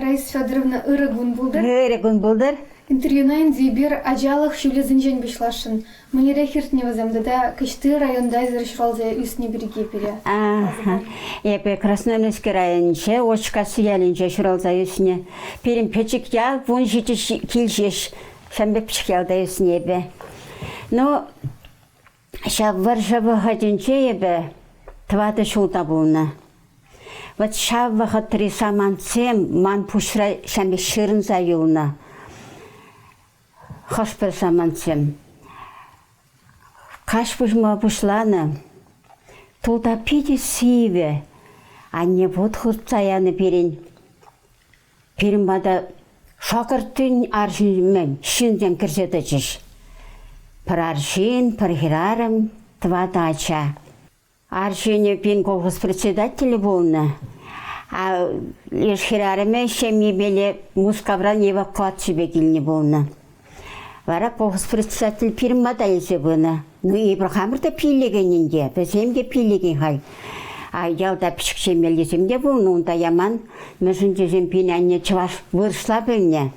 Раиса Федоровна, ырӑ кун пултӑр. Ырӑ кун пултӑр. Интервьюна ӗнтӗ эпир ачалӑх ҫулӗсенчен пуҫласшӑн. Мӗнерех иртнӗ вӗсем тата Кӗҫти районта эсир ҫуралса ӳснӗ пирки пире Эпӗ Красноармейски районӗнче, Очкасси ялӗнче ҫуралса ӳснӗ. Пирӗн пӗчӗк ял, 17 кил ҫеҫ. Ҫавӑн пек пӗчӗк ялта ӳснӗ эпӗ. Ну, Ҫав вӑрҫӑ вӑхӑтӗнче эпӗ тӑватӑ ҫулта пулнӑ. Вӑт ҫав вӑхӑтри самантсем ман пуҫра ҫав пек ҫырӑнса юлнӑ. Хӑш-пӗр самантсем. Каҫ пуҫма пуҫланӑ. Тулта питӗ сивӗ. Анне вут хуртса янӑ пирӗн. Пирӗн пата шӑкӑрттин арҫын ҫынсем кӗрсе тӑчӗҫ. Пӗр арҫын, пӗр хӗрарӑм, тӑватӑ ача. Арҫынӗ пин колхоз председателӗ пулнӑ. А леш хӗрарӑмӗ ҫемйипеле Мускавран эвакуаципе килнӗ пулнӑ. Вара колхоз председатель пирӗн пата илсе пынӑ. Ну, эпир хамӑр та пиллекен ӗнтӗ, вӗсем те пиллекен халь. А ялта пӗчӗк ҫемьеллисем те пулнӑ, унта яман. Мӗншӗн тесен пин анне чӑваш вырӑсла пӗлнӗ.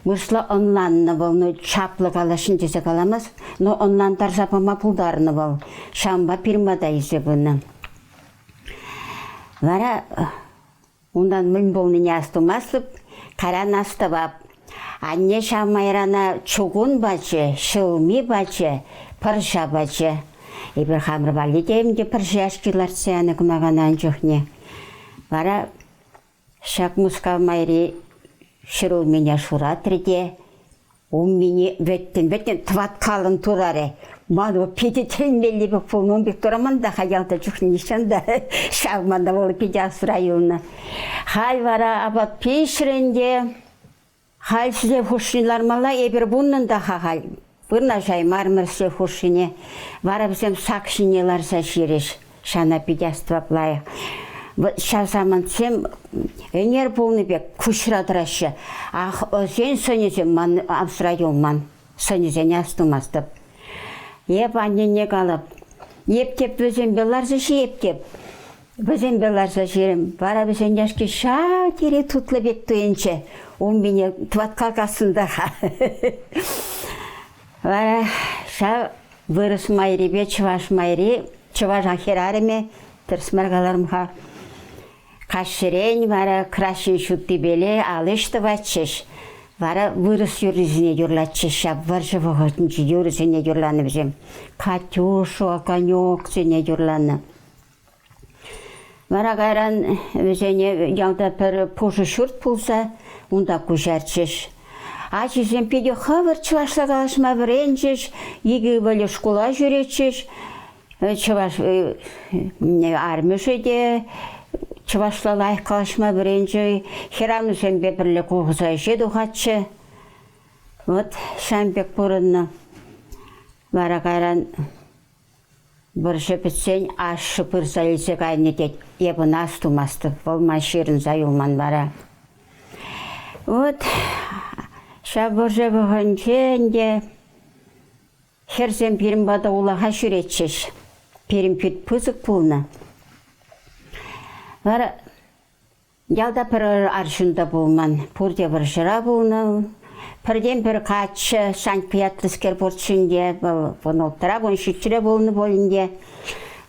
Вырӑсла ӑнланнӑ вӑл, ну, чаплӑ калаҫҫын тесе каламасть, но ӑнлантарса пама пултарнӑ вӑл. Ҫавӑнпа пирӗн пата илсе пынӑ. Вара Унтан мӗн пулнине астумастӑп, кайран астӑвап. Анне ҫав майрана чукун пачӗ, ҫӑлми пачӗ, пӑрҫа пачӗ. Эпир хамӑр валли те ӗнтӗ пӑрҫа яшки лартса янӑ кӑмакана ун чухне. Вара ҫак Мускав майри ҫӗрулмине шуратрӗ те Уммине вӗттӗн-вӗттӗн тӑваткалӑн турарӗ. Ман вӑл питӗ тӗлӗнмелли пек пулнӑ. Ун пек тураман та-ха ялта чухне нихҫан та. Ҫав мана вӑл питӗ асра юлнӑ. Халь вара апат пиҫрӗ ӗнтӗ. Халь сӗтел хушшине лармалла, эпир вуннӑн та-ха халь. Вырнаҫаймарӑмӑр сӗтел хушшине. Вара вӗсем сак ҫине ларса ҫирӗҫ. Ҫана питӗ астӑвап лайӑх. Ҫав самантсем ӗнер пулнӑ пек куҫра тӑраҫҫӗ. Ах, ӑсен сӑнӗсем ман асра юлман. Сӑнӗсене астумастӑп. Эп аннене калап. Эп теп вӗсемпе ларса ҫиеп теп. Вӗсемпе ларса ҫирӗм. Вара вӗсен яшки ҫав тери тутлӑ пек туйӑнчӗ. Уммине тӑваткал кассӑн та-ха. Вара ҫав вырӑс майрипе чӑваш майри, чӑваш хӗрарӑмӗ, тӗрӗс мар каларӑм-ха, каҫсерен вара краҫҫын ҫуттипеле ал ӗҫ тӑватчӗҫ. Вара вырӑс юррисене юрлатчӗҫ ҫав вӑрҫӑ вӑхӑтӗнчи юрӑсене юрланӑ вӗсем. Катюшу, огонексене юрланӑ. Вара кайран вӗсене ялта пӗр пушӑ ҫурт пулса унта куҫарчӗҫ. Ачисем питӗ хӑвӑрт чӑвашла калаҫма вӗренчӗҫ, икӗ ывӑлӗ шкула ҫӳретчӗҫ. Чӑваш армӗшӗ те чӑвашла лайӑх калаҫма вӗренчӗ. Хӗрарӑмсемпе пӗрле колхоза ӗҫе тухатчӗ. Вот ҫавӑн пек пурӑннӑ. Вара кайран Вӑрҫӑ пӗтсен ашшӗ пырса илсе кайнӑ тет. Эп ӑна астумастӑп, вӑл ман ҫырӑнса юлман вара. Вот ҫав вӑрҫӑ вӑхӑтӗнче ӗнтӗ хӗрсем пирӗн пата улаха ҫӳретчӗҫ. Пирӗн пӳрт пысӑк пулнӑ. Вара Ялта пӗр арҫын та пулман, пурте вӑрҫӑра пулнӑ. Пӗртен-пӗр каччӑ, Санька ятлӑскер пурччӗ ӗнтӗ, вӑл вунулттӑра, вунҫиччӗре пулнӑ пуль ӗнтӗ.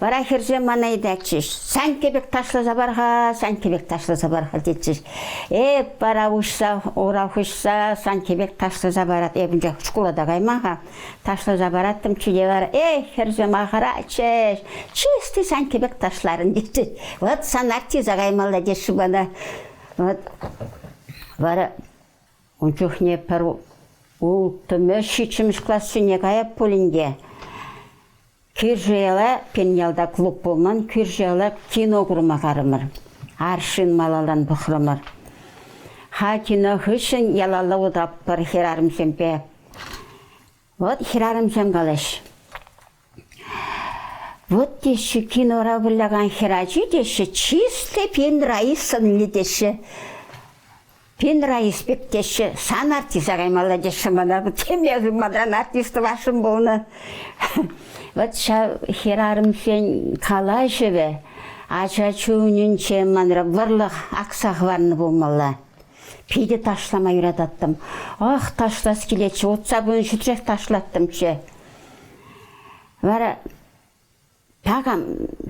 Вара хӗрсем мана ыйтатчӗҫ, Санька пек ташласа пар-ха, Санька пек ташласа пар-ха тетчӗҫ. Эп вара уҫса, ура хуҫса Санька пек ташласа парат. Эп ӗнтӗ шкула та кайман-ха. Ташласа параттӑмччӗ те вара, эх, хӗрсем ахӑратчӗҫ, чисти Санька пек ташларӑн тетчӗҫ. Вот сан артиста каймалла теҫҫӗ мана. Вот вара ун чухне пӗр улттӑмӗш, ҫиччӗмӗш классене каяп пулин те кӳршӗ яла, пирӗн ялта клуб пулман, кӳршӗ яла кино курма карӑмӑр. Арҫын малаллан пӑхрӑмӑр. Ха кино хыҫҫӑн ялалла утатпӑр хӗрарӑмсемпе. Вот хӗрарӑмсем калаҫ. Вот теҫҫӗ, кинора вылякан хӗрачи теҫҫӗ, чистый пин Раисӑнни теҫҫӗ. Пин Раис пек теҫҫӗ, сан артиста каймалла теҫҫӗ мана. Темле манран артист тӑвасшӑн пулнӑ. Вот ҫав хӗрарӑмсен калаҫӑвӗ ача чунӗнче манра вӑрлӑх акса хӑварнӑ пулмалла. Питӗ ташлама юрататтӑм. Ах, ташлас килетчӗ, утса пынӑ ҫӗтрех ташлаттӑмччӗ. Вара такам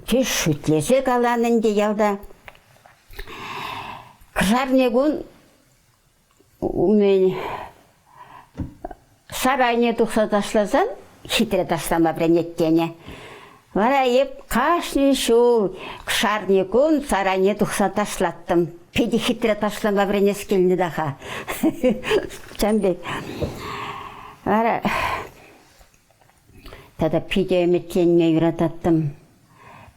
те шӳтлесе каланӑ ӗнтӗ ялта. Кӑшарни кун мӗн сарайне тухса ташласан хитре ташлама вӗренет тенӗ. Вара эп кашни ҫул кӑшарни кун сарайне тухса ташлаттӑм. Питӗ хитре ташлама вӗренес килнӗ та-ха. Чӑн пек. Вара тата питӗ ӗмӗтленме юрататтӑм.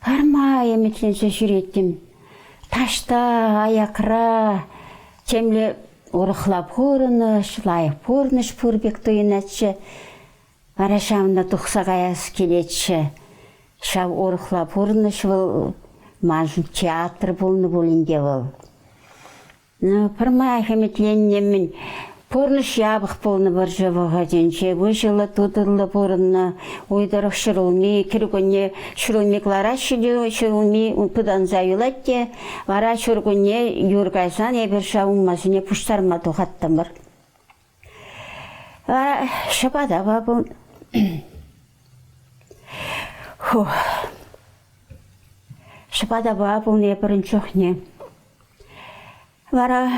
Пӗрмай ӗмӗтленсе ҫӳреттӗм. Таҫта аякра темле урӑхла пурӑнӑҫ, лайӑх пурнӑҫ пур пек туйӑнатчӗ. Вара ҫавӑнта тухса каяс килетчӗ. Ҫав урӑхла пурнӑҫ вӑл маншӑн театр пулнӑ пулин те вӑл. Ну, пӗрмаях ӗмӗтленнӗ-мӗн. Пурнӑҫ япӑх пулнӑ вӑрҫӑ вӑхӑтӗнче. Выҫӑллӑ-тутӑллӑ пурӑннӑ. Уй тӑрӑх ҫӗрулми, кӗркунне ҫӗрулми кӑлараҫҫӗ те ҫӗрулми пытанса юлать те вара ҫуркунне юр кайсан эпир ҫав улмасене пуҫтарма тухаттӑмӑр. Вара ҫӑпатапа Фу. Ҫӑпатапа пулнӑ эпир ун чухне. Вара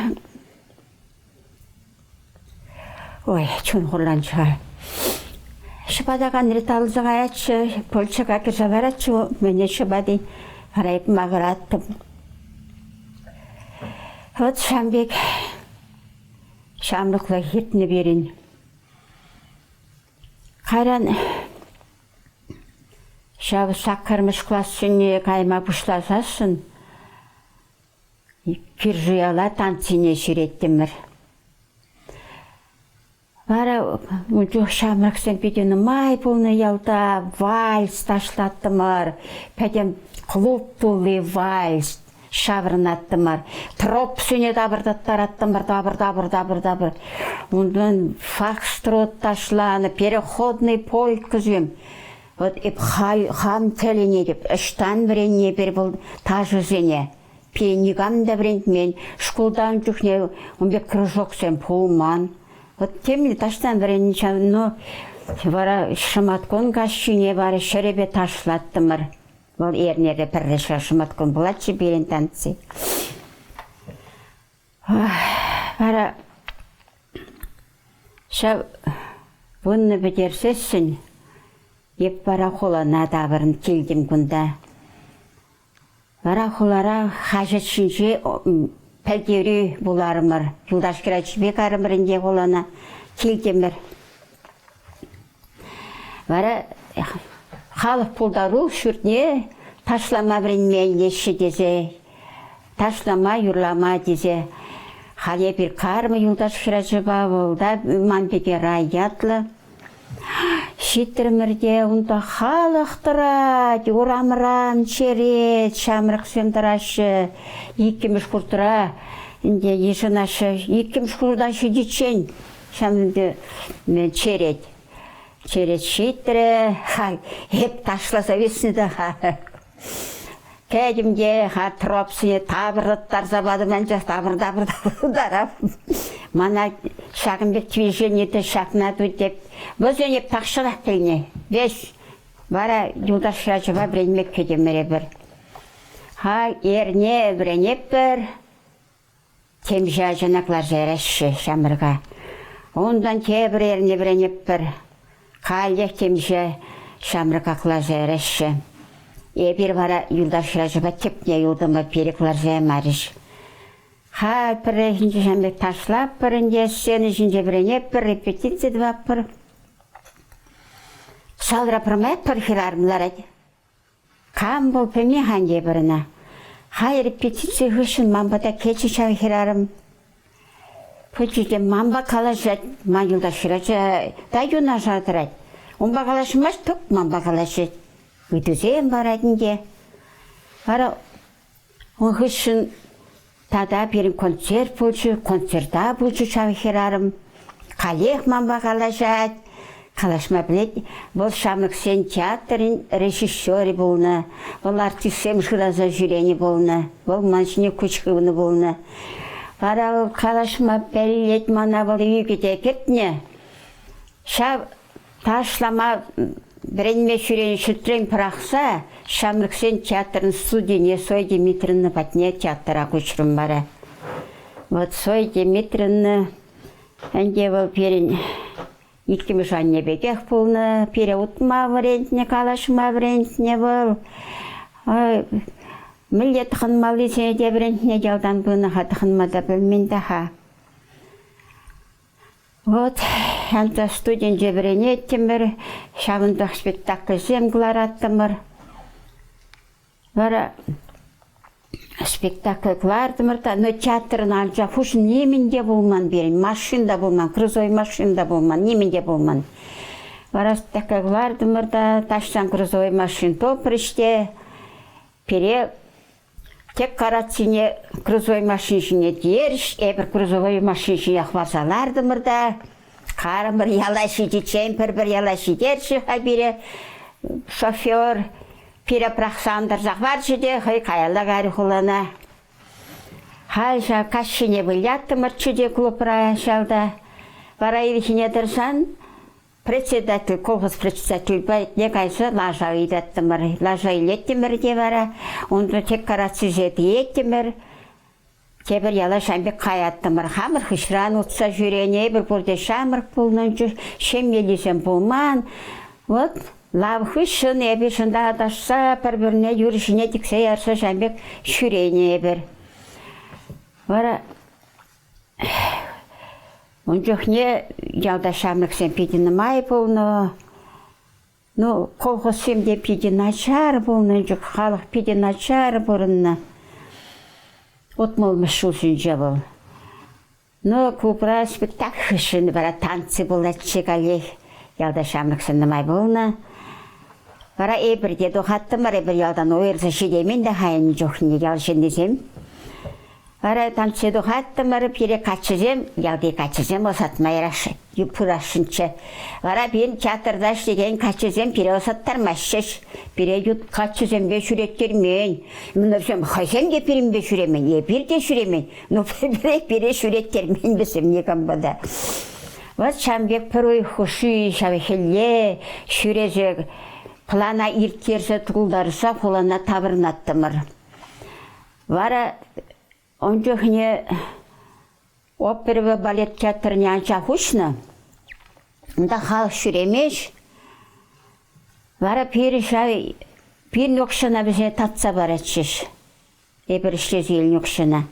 ой, чун хурланчӗ-ха. Ҫӑпата канри татӑлса каятчӗ, пылчӑка кӗрсе ларатчӗ мӗне ҫӑпати. Вара эп макӑраттӑм. Вот ҫавӑн пек ҫамрӑклӑх иртнӗ пирӗн. Кайран ҫав саккӑрмӗш классене кайма пуҫласассӑн кӳршӗ яла танцине ҫӳреттӗмӗр. Вара ун чух ҫамрӑксем питӗ нумай пулнӑ ялта, вальс ташлаттӑмӑр, пӗтӗм клуб тулли вальс ҫаврӑнаттӑмӑр, тропсене тапӑртаттараттӑмӑр, тапӑр-тапӑр-тапӑр-тапӑр. Унтан фокстрот ташланӑ, переходный полькӑсем. Вот эп хам тӗлӗнетӗп, ӑҫтан вӗреннӗ эпир вӑл ташӑсене? Пире никам та вӗрентмен. Шкулта ун чухне ун пек кружоксем пулман. Вот темле таҫтан вӗреннӗ ҫав, но вара шӑматкун каҫхине вара ҫӗрӗпе ташлаттӑмӑр. Вӑл эрнере пӗрре ҫав шӑматкун пулатчӗ пирӗн танци. Вара ҫав вуннӑ пӗтерсессӗн эп вара хулана таврӑн килтӗм кунта. Вара хулара хаҫат ҫинче пӗлтерӳ вуларӑмӑр. Юлташ хӗрачипе карӑмӑр ӗнтӗ хулана. Килтӗмӗр. Вара халӑх пултарулӑх ҫуртне ташлама вӗренме илеҫҫӗ тесе, ташлама, юрлама тесе. Халь эпир карма юлташ хӗрачапа вӑл та ман пике Рай ятлӑ. Ҫитрӗмӗр те унта халӑх тӑрать, урамран черет, ҫамрӑксем тӑраҫҫӗ. Иккӗмӗш хутра ӗнтӗ йышӑнаҫҫӗ. Иккӗмӗш хута ҫитиччен ҫавӑн черет. Черет ҫитрӗ, халь эп ташласа ӳснӗ та-ха. Кӗтӗм те ха тропсене тапӑртаттарса патӑм, анчах тапӑр-тапӑр-тапӑр Мана ҫакӑн пек движени те ҫакна ту теп. Вӗсене тахҫанах пӗлнӗ. Веҫ вара юлташ хӗрачапа вӗренме кӗтӗмӗр эпир. Ха эрне вӗренетпӗр, Темиҫе ачана кӑларса яраҫҫӗ ҫамрӑка. Унтан тепӗр эрне вӗренетпӗр. Каллех темиҫе ҫамрӑка кӑларса яраҫҫӗ. Эпир вара юлташ хӗрачапа тӗпне юлтӑмӑр, пире кӑларса ямарӗҫ. Халь пӗррехинче ҫавӑн пек ташлатпӑр ӗнтӗ, сцена ҫинче вӗренетпӗр, репетици тӑватпӑр. Залра пӗрмай пӗр хӗрарӑм ларать. Кам вӑл пӗлме-ха тепӗр ӑна. Хай репетици хыҫҫӑн ман пата кӗчӗ ҫав хӗрарӑм. Пычӗ те манпа калаҫать, ман юлташ хӗрача та юнашар тӑрать. Унпа калаҫмасть тӑк манпа калаҫать. Ыйтусем парать ӗнтӗ. Вара ун хыҫҫӑн Тата пирӗн концерт пулчӗ, концерта пулчӗ ҫав хӗрарӑм. Каллех манпа калаҫать, калаҫма пӗлет. Вӑл ҫамрӑксен театрӗн режиссерӗ пулнӑ, вӑл артистсем шыраса ҫӳренӗ пулнӑ, вӑл ман ҫине куҫ хывнӑ пулнӑ. Вара вӑл калаҫма пӗлет мана вӑл ӳкӗте кӗртнӗ. Ҫав ташлама вӗренме ҫӳренӗ ҫӗртрен пӑрахса ҫамрӑксен театрӑн студине Зоя Дмитриевна патне театра куҫрӑм вара. Вот Зоя Дмитриевна ӗнтӗ вӑл пирӗн иккӗмӗш анне пекех пулнӑ, пире утма вӗрентнӗ, калаҫма вӗрентнӗ вӑл. Мӗнле тӑхӑнмаллисене те вӗрентнӗ, ялтан пынӑ-ха, тӑхӑнма та пӗлмен та-ха. Вот, янта студенче вӗренеттӗмӗр, ҫавӑнтах спектакльсем кӑлараттӑмӑр. Вара спектакль кӑлартӑмӑр та, но театрӑн анчах хуш нимӗн те пулман пирӗн, машин та пулман, грузовой машин та пулман, нимӗн те пулман. Вара спектакль кӑлартӑмӑр та, таҫтан грузовой машин тупрӗҫ те, пире тек карацине грузовой машин ҫине тиерӗҫ, эпир грузовой машин ҫине хӑварса лартӑмӑр та, карӑмӑр яла ҫитиччен пӗр-пӗр яла ҫитерчӗ-ха пире шофер. Пире пӑрахса антарса хӑварчӗ те хӑй каялла кайрӗ хулана. Халь ҫав каҫхине выляттӑмӑрччӗ те клубра ҫавта. Вара ирхине тӑрсан председатель, колхоз председатель патне кайса лаша ыйтаттӑмӑр. Лаша илеттӗмӗр те вара, унта декорацисене тиеттӗмӗр. Тепӗр яла ҫавӑн пек каяттӑмӑр. Хамӑр хыҫран утса ҫӳренӗ, эпир пурте ҫамрӑк пулнӑ чух ҫемьеллисем пулман. Вот лав хыҫҫӑн эпир шӑнта аташса пӗр-пӗрне юр ҫине тӗксе ярса ҫавӑн пек ҫӳренӗ эпир. Вара ун чухне ялта ҫамрӑксем питӗ нумай пулнӑ. Ну, колхозсем те питӗ начар пулнӑ чух, халӑх питӗ начар пурӑннӑ. 60-мӗш ҫулсенче вӑл. Ну, клубра спектакль хыҫҫӑн вара танцы пулатчӗ каллех. Ялта ҫамрӑксем нумай пулнӑ. Вара эпир те тухаттӑмӑр, эпир ялтан уйӑрса ҫитеймен те хайӗн чухне ял ҫыннисем. Вара танци тухаттӑмӑр, пире каччӑсем, ялти каччӑсем ӑсатма пырасшӑнччӗ. Вара пирӗн театрта ӗҫлекен каччӑсем пире ӑсаттармаҫҫӗ. Пире ют каччӑсемпе ҫӳреттермен. Вӗсем хӑйсем те пирӗнпе ҫӳремен, эпир те ҫӳремен. Но пире, пире ҫӳреттермен вӗсем никампа та. Вот ҫавӑн пек пӗр уйӑх хушши ҫав хӗлле ҫӳресе плана ирттерсе тултарса хулана таврӑнаттӑмӑр. Вара ун чухне оперӑпа балет театрне анчах уҫнӑ. Унта халӑх ҫӳремест. Вара пирӗн ҫав пирӗн укҫана вӗсене татса паратчӗҫ. Эпир ӗҫлесе илнӗ укҫана.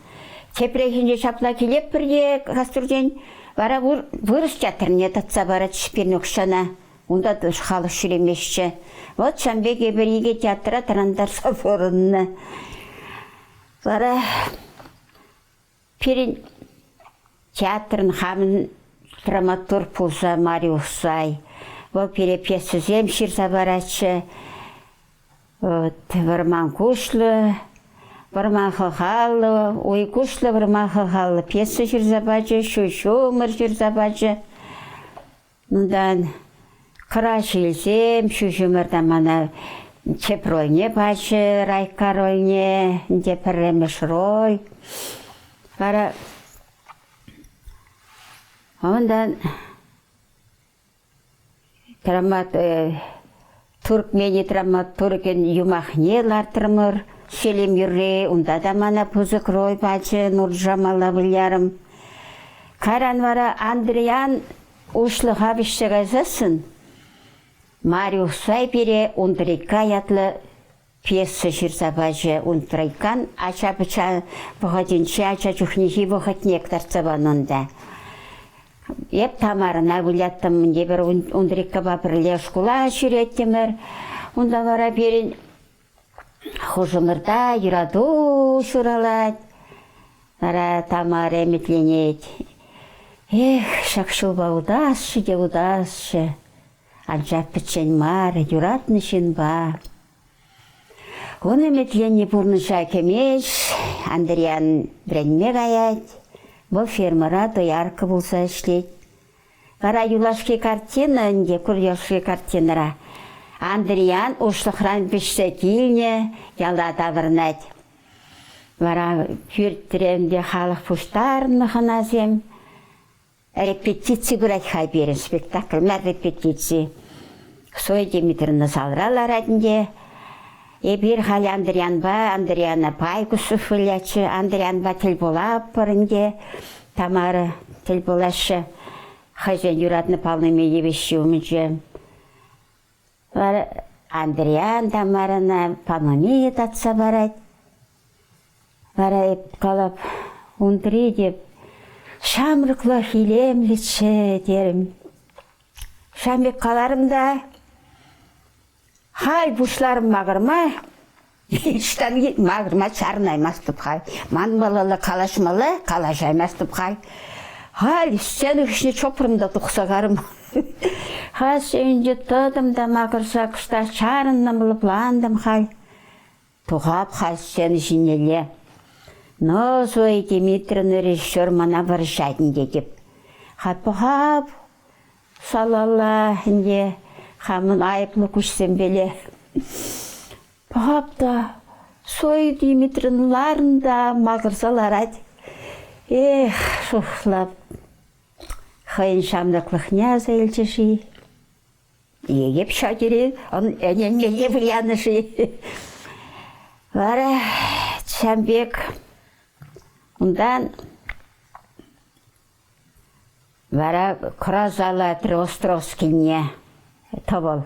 Тепрехинче ҫапла килетпӗр те кастрюльтен, вара вырӑс театрне татса паратчӗҫ пирӗн укҫана. Унта халӑх ҫӳремеҫҫӗ. Вӑт ҫавӑн пек эпир икӗ театра тӑрантарса пурӑннӑ. Вара пирӗн театрӑн хамӑн драматург пулса Мариус Сай. Вӑл пире пьесӑсем ҫырса паратчӗ. Вот, вӑрман куҫлӑ, вӑрман хӑлхаллӑ, уй куҫлӑ вӑрман хӑлхаллӑ пьеса ҫырса пачӗ, ҫу ҫумӑр ҫырса пачӗ. Унтан кӑра ҫилсем ҫӳҫӗмӗр мана тӗп рольне пачӗ, Райка рольне, ӗнтӗ пӗрремӗш роль. Вара унтан Туркмени драматургӗн юмахне лартрӑмӑр. Селим юрри унта та мана пысӑк роль пачӗ, Нурджамала вылярӑм. Кайран вара Андриян уҫлӑха вӗҫсе кайсассӑн Мариус Сай пире Унтрейка ятлӑ пьеса ҫырса пачӗ. Унтрейкан ача-пӑча вӑхӑтӗнче ача чухнехи вӑхӑтне кӑтартса панӑ унта. Эп Тамарӑна выляттӑм, эпир Унтрейкӑпа пӗрле шкула ҫӳреттӗмӗр. Унта вара пирӗн хушӑмӑрта юрату ҫуралать. Вара Тамара ӗмӗтленет. Эх, ҫак ҫулпа утасчӗ те утасчӗ. Анчах пӗччен мар, юратнӑ ҫынпа. Ун ӗмӗтленни пурнӑҫа кӗмест, Андриян вӗренме каять. Вӑл фермӑра доярка пулса ӗҫлет. Вара юлашки картина ӗнтӗ, юлашки картинӑра Андриян уҫлӑхран вӗҫсе килнӗ, яла таврӑнать. Вара пӳртрен те халӑх пуҫтарӑннӑ хӑнасем. Репетици пырать-ха пирӗн спектакль мар репетици. Зоя Дмитриевна залра ларать ӗнтӗ. Эпир халь Андрианпа, Андриана Пайгусов вылятчӗ. Андрианпа тӗл пулатпӑр ӗнтӗ. Тамара тӗл пулаҫҫӗ. Хӑйсен юратнӑ паллине йывӑҫҫи умӗнче. Вара Андриан Тамарӑна панулмие татса парать. Вара эп калап, унтри теп, ҫамрӑклӑх илемлӗччӗ терӗм. Ҫавӑн пек каларӑм та, халь пуҫларӑм макӑрма, Ӑҫтан макӑрма чарӑнаймастӑп халь. Ман малалла калаҫмалла, калаҫаймастӑп халь. Халь сцена хыҫне чупрӑм та тухса карӑм. Халь ӗнтӗ тӑтӑм та макӑрса кӑштах чарӑнтӑм, лӑплантӑм халь. Тухап халь сцена ҫинелле. Но Зоя Дмитриевна режиссер мана вӑрҫать тетӗп. Халь пӑхап, Салалла ӗнтӗ хамӑн айӑплӑ куҫсемпеле. Пӑхап та, Зоя Дмитриевна ларнӑ та макӑрса ларать. Эх, шухӑшлап, хӑйӗн ҫамрӑклӑхне аса илчӗ-ши? Е эп ҫав тери ӗненмелле вылянӑ-ши? Вара ҫавӑн пек унтан Вара кӑраса лартрӗ Островскине тӑвӑл.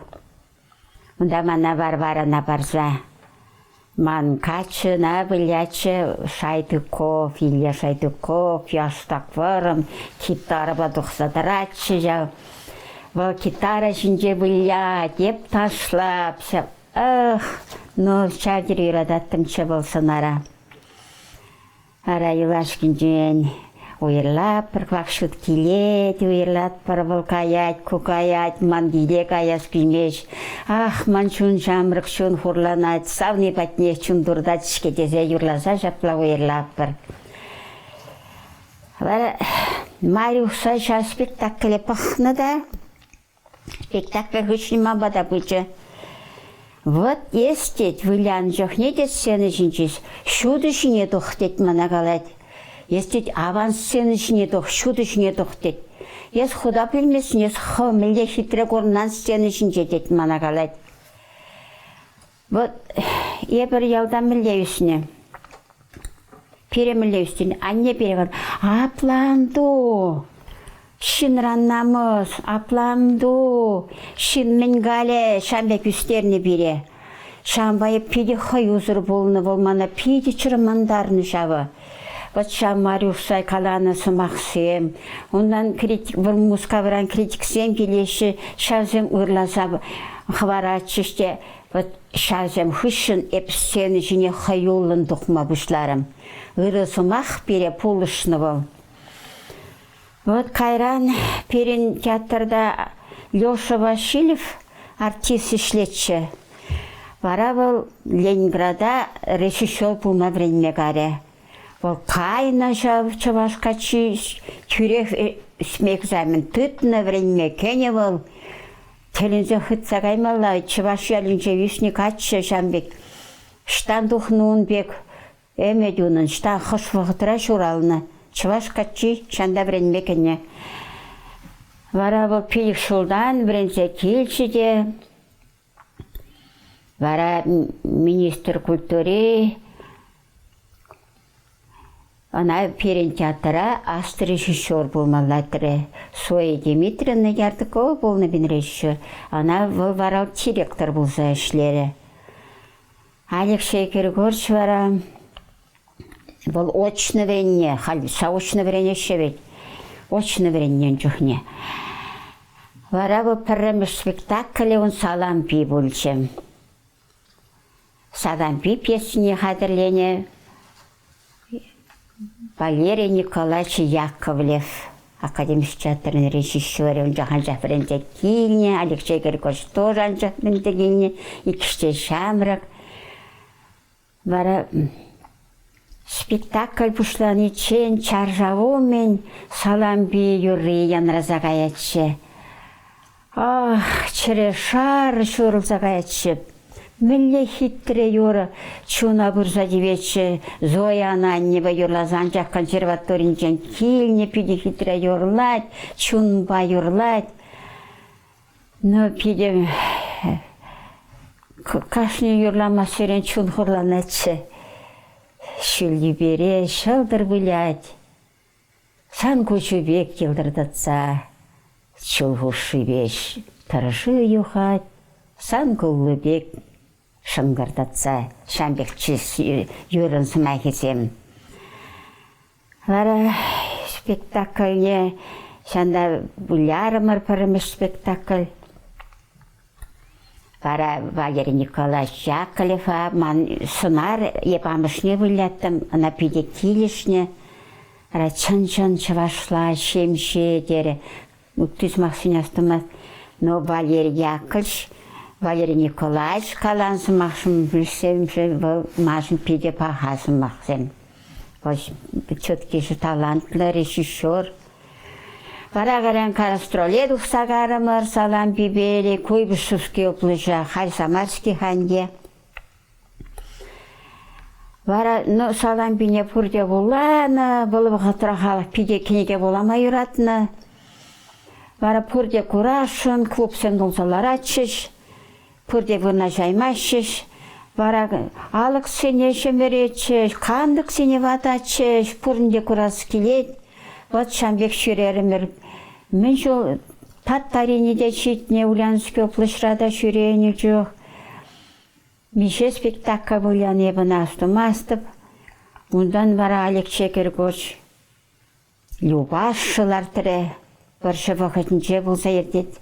Унта мана Варварӑна парса ман каччӑна вылятчӗ Шайдуков, Илья Шайдуков, яштак вӑрӑм, гитарӑпа тухса тӑратчӗ ҫав. Вӑл гитара ҫинче вылять, эп ташлап ҫав. Ах, ну ҫав тери юрататтӑмччӗ вӑл сӑнара. Ара, юлашкинчен уйӑрлатпӑр, кӑвак ҫут килет, уйӑрлатпӑр, вӑл каять, ку каять, ман киле каяс килмест. Ах, ман чун ҫамрӑк, чун хурланать, савни патнех чун туртать-ҫке тесе юрласа ҫапла уйӑрлатпӑр. Вара Марюша ҫав спектакле пӑхнӑ та Спектакль хыҫҫӑн ман пата пычӗ. Вот эс, тет, вылянӑ чухне те сцена ҫинче ҫутӑ ҫине тух, тет, мана калать. Эс, тет, аван сцена ҫине тух, ҫутӑ ҫине тух, тет. Эс хута пӗлместӗн, эс хӑв мӗнле хитре курӑнан сцена ҫинче, тет, мана калать. Вӑт эпир ялта мӗнле ӳснӗ? Пире мӗнле ӳстӗн? Анне пире калать, аплан ту, ҫынран намӑс, аплан ту, ҫын мӗн калӗ, ҫавӑн пек ӳстернӗ пире. Ҫавӑнпа эп питӗ хӑюсӑр пулнӑ, вӑл мана питӗ чӑрмантарнӑ ҫавӑ. Вӑт ҫав Марюша каланӑ сӑмахсем, унтан критик, вӑл Мускавран критиксем килеҫҫӗ, ҫавсем ырласа хӑваратчӗҫ те вӑт ҫавсем хыҫҫӑн эп сцена ҫине хӑюллӑн тухма пуҫларӑм. Ырӑ сӑмах пире пулӑшнӑ вӑл. Вот кайран пирӗн театрта Леша Васильев артист ӗҫлетчӗ. Вара вӑл Ленинграда режиссер пулма вӗренме карӗ. Вӑл кайнӑ ҫав чӑваш каччи, тӳрех ӗҫме экзамен тытнӑ, вӗренме кӗнӗ вӑл. Тӗлӗнсе хытса каймалла, чӑваш ялӗнче ӳснӗ каччӑ ҫавӑн пек. Ӑҫтан тухнӑ ун пек Ӗмӗт унӑн ӑҫта хӑш вӑхӑтра ҫуралнӑ? Чӑваш каччи ҫанта вӗренме кӗнӗ. Вара вӑл 5 ҫултан вӗренсе килчӗ те вара министр культури ӑна пирӗн театра аслӑ режиссер пулмалла терӗ. Зоя Дмитриевна Ярдыкова пулнӑ пин режиссер. Ӑна вӑл вара директор пулса ӗҫлерӗ. Алексей Григорьевич вара вӑл очно вӗреннӗ, халь заочно вӗренеҫҫӗ вӗт, очно вӗреннӗ чухне. Вара вӑл пӗрремӗш спектаклӗ ун Салампи пулчӗ. Салампи пьесине хатӗрленӗ Валерий Николаевич Яковлев академик театрӗн режиссерӗ ун чух анчах вӗренсе килнӗ, Алексей Григорьевич тоже анчах вӗренсе килнӗ, иккӗш те ҫамрӑк. Вара спектакль пуҫланиччен чаршав умӗн Салампи юрри янраса каятчӗ. Ах, чӗре шар ҫурӑлса каятчӗ. Мӗнле хитре юрӑ чуна пырса тиветчӗ. Зоя ӑна аннепе юрласа анчах консерваторинчен килнӗ, питӗ хитре юрлать, чунпа юрлать. Ну, питӗ кашни юрламассерен чун хурланатчӗ. Ҫӳл тӳпере ҫӑлтӑр вылять, сан куҫу пек йӑлтӑртатса чул хушшипе тӑрӑ юхать, сан куллу пек шӑнкӑртатса ҫам пек юрӑн сӑмахӗсем. Вара спектакльне ҫанта вылярӑмӑр пӗрремӗш спектакль. Вара Валерий Николаевич Яковлева ман сӑнар эп амӑшне выляттӑм, ӑна питӗ килӗшнӗ. Вара чӑн-чӑн чӑвашла ҫемҫе терӗ. Ытти сӑмахсене астумасть. Но Валерий Яковлевич, Валерий Николаевич калан сӑмахшӑн пӗлсемшӗн вӑл маншӑн питӗ паха сӑмахсем. Вӑл все-таки талантлӑ режиссер. Вара кайран гастроле тухса карӑмӑр Салампипе Куйбышевский облаҫа, халь Самарский ханье. Вара ну, Салампине пурте вуланӑ, вӑл вӑхӑтра халӑх питӗ кӗнеке вулама юратнӑ. Вара пурте курасшӑн, клубсем тулса ларатчӗҫ, пурте вырнаҫаймастчӗҫ. Вара алӑксене ҫӗмӗретчӗҫ, кантӑксене вататчӗҫ, пурин те курас килет. Вӑт ҫавӑн пек ҫӳрерӗмӗр. Мӗн ҫул Татарине те ҫитнӗ, Ульяновски облаҫра та ҫӳренӗ чух. Миҫе спектакль выляни эп ӑна астумастӑп. Унтан вара Алексей Киркоч Любаша лартрӗ. Вӑрҫӑ вӑхӑтӗнче пулса иртет.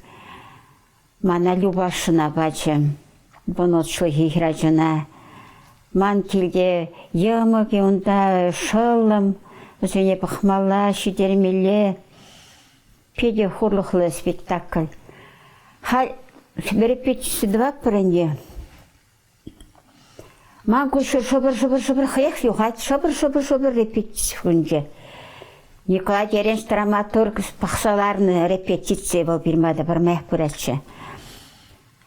Мана Любашӑна пачӗ. Вунӑ ҫулхи хӗрачана. Ман килте йӑмӑкӗ унта, шӑллӑм. Вӗсене пӑхмалла, ҫитермелле. Питӗ хурлӑхлӑ спектакль. Халь репетици тӑватпӑр ӗнтӗ. Ман куҫ шӑпӑр-шӑпӑр-шӑпӑр хӑех юхать, шӑпӑр-шӑпӑр-шӑпӑр репетици хунчӗ. Николай Терентьевич драматург пӑхса ларнӑ репетици вӑл пирма та пӗрмаях пыратчӗ.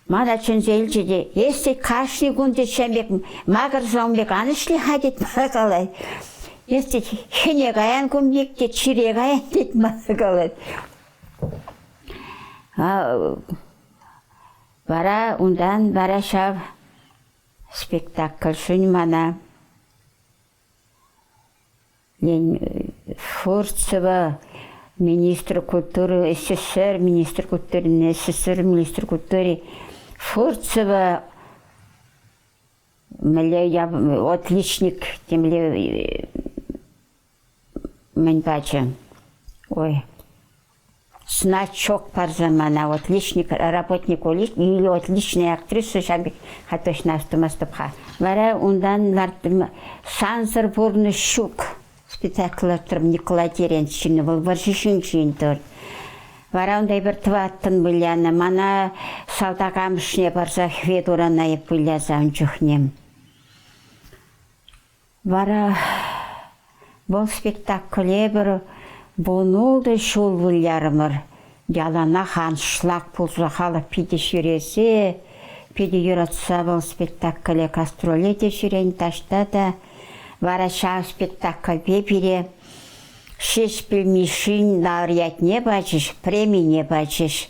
Мана чӗнсе илчӗ те, эс тет кашни кун тет ҫав пек макӑрса ун пек ан ӗҫле-ха тет мана калать. Эс тет хӗне каян кун пек тет, чире каян тет мана калать. Вара унтан вара ҫав спектакльшӗн мана Фурцева министр культуры СССР министр культуры СССР министр культуры Фурцева мӗнле отличник темле мӗн пачӗ. Ой, значок парса мана отличник, работник или отличная актриса ҫав пек ха точно астумастӑп-ха. Вара унтан ларттӑм «Сансӑр пурнӑҫ ҫук» спектакль лартрӑм Николай Терентьевичӑн, вӑл вӑрҫӑ ҫинчен тӑр. Вара унта эпир тӑваттӑн вылянӑ. Мана салтак амӑшне парса Хветурана эп выляса ун чухне. Вара вӑл спектакле пӗр 16 ҫул вылярӑмӑр. Яланах аншлаг пулса халӑх питӗ ҫӳресе, питӗ юратса вӑл спектакле гастроле те ҫӳрен таҫта та. Вара ҫав спектакльпе пире Ҫеҫпӗл Мишшин лауреатне пачӗҫ, премине пачӗҫ.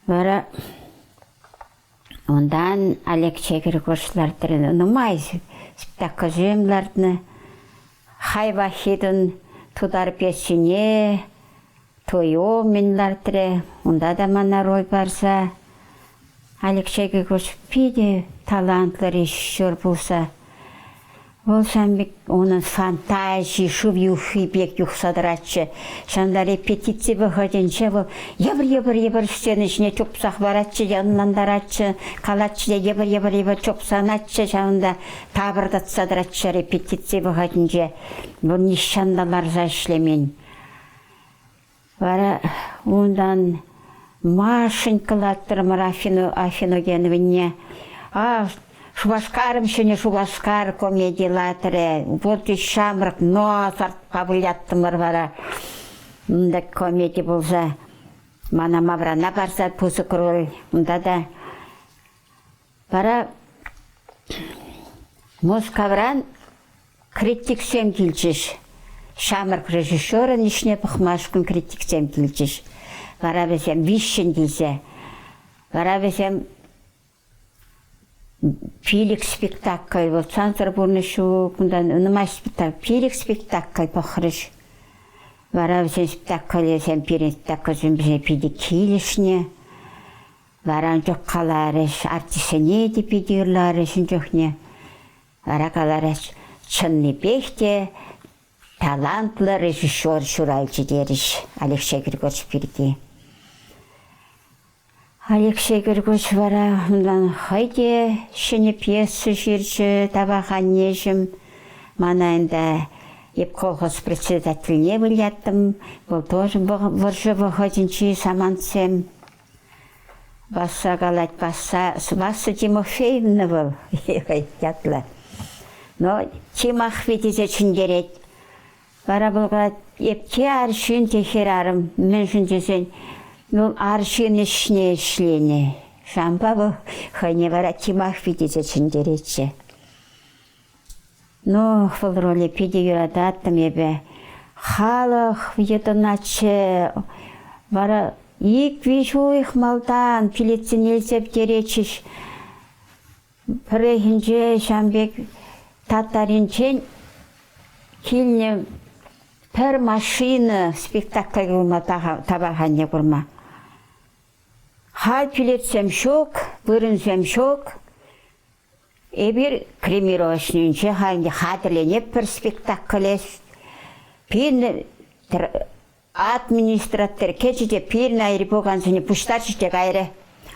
Вара унтан Алексей Григорьевич лартрӗ. Нумай спектакльсем лартнӑ. Хай Вахитӑн тутар пьесине Туйомин лартрӗ. Унта та мана роль парса. Алексей Григорьевич питӗ талантлӑ режиссер пулса Вӑл ҫавӑн пек унӑн фантази шыв юххи пек юхса тӑратчӗ. Ҫавӑнта репетици вӑхӑтӗнче вӑл йӑпӑр-йӑпӑр-йӑпӑр сцена ҫине чупса хӑваратчӗ те ӑнлантаратчӗ, калатчӗ те йӑпӑр-йӑпӑр-йӑпӑр чупса анатчӗ, ҫавӑнта тапӑртатса тӑратчӗ репетици вӑхӑтӗнче. Вӑл нихҫан та ларса ӗҫлемен. Вара унтан Машенька лартрӑмӑр Афиногеновне. А Шупашкарӑм Ҫӗнӗ Шупашкар комеди лартрӗ. Пурте ҫамрӑк, но азартпа выляттӑмӑр вара. Унта комеди пулса мана Маврана парса пысӑк роль. Унта та. Вара Мускавран критиксем килчӗҫ. Ҫамрӑк режиссерӑн ӗҫне пӑхмашкӑн критиксем килчӗҫ. Вара вӗсем виҫҫӗн килсе. Вара вӗсем пилӗк спектакль, вӑл «Сансӑр пурнӑҫ ҫук», унтан нумай спектакль, пилӗк спектакль пӑхрӗҫ. Вара вӗсен спектаклӗсем пирӗн спектакльсемпе питӗ килӗшнӗ. Вара ун чух каларӗҫ, артистсене те питӗ ырларӗҫ ун чухне. Вара каларӗҫ, чӑннипех те талантлӑ режиссер ҫуралчӗ терӗҫ Алексей Григорьевич пирки. Алексей Григорьевич вара унтан хӑй те ҫӗнӗ пьеса ҫырчӗ «Тавах аннеҫӗм». Мана ӗнтӗ эп колхоз председательне выляттӑм. Вӑл тоже вӑрҫӑ вӑхӑтӗнчи самантсем. Васса калать, Васса, Васса Тимофеевна вӑл ятлӑ. Но Тимахви тесе чӗнтерет. Вара вӑл калать, эп те арҫын, те хӗрарӑм, мӗншӗн тесен вӑл арҫын ӗҫне ӗҫленӗ. Ҫавӑнпа вӑл хӑйне вара Тимахви тесе чӗнтеретчӗ. Ну, вӑл роле питӗ юрататтӑм эпӗ. Халӑх йӑтӑнатчӗ. Вара ик-виҫ уйӑх малтан билетсене илсе пӗтеретчӗҫ. Пӗррехинче ҫавӑн пек Татаринчен килнӗ пӗр машина спектакль курма таваханне курма. Халь билетсем ҫук, вырӑнсем ҫук. Эпир кремировочнинче халь хатӗрленетпӗр спектакле. Пирӗн Администратор кӗчӗ те пирӗн айри пукансене пуҫтарчӗ те кайрӗ.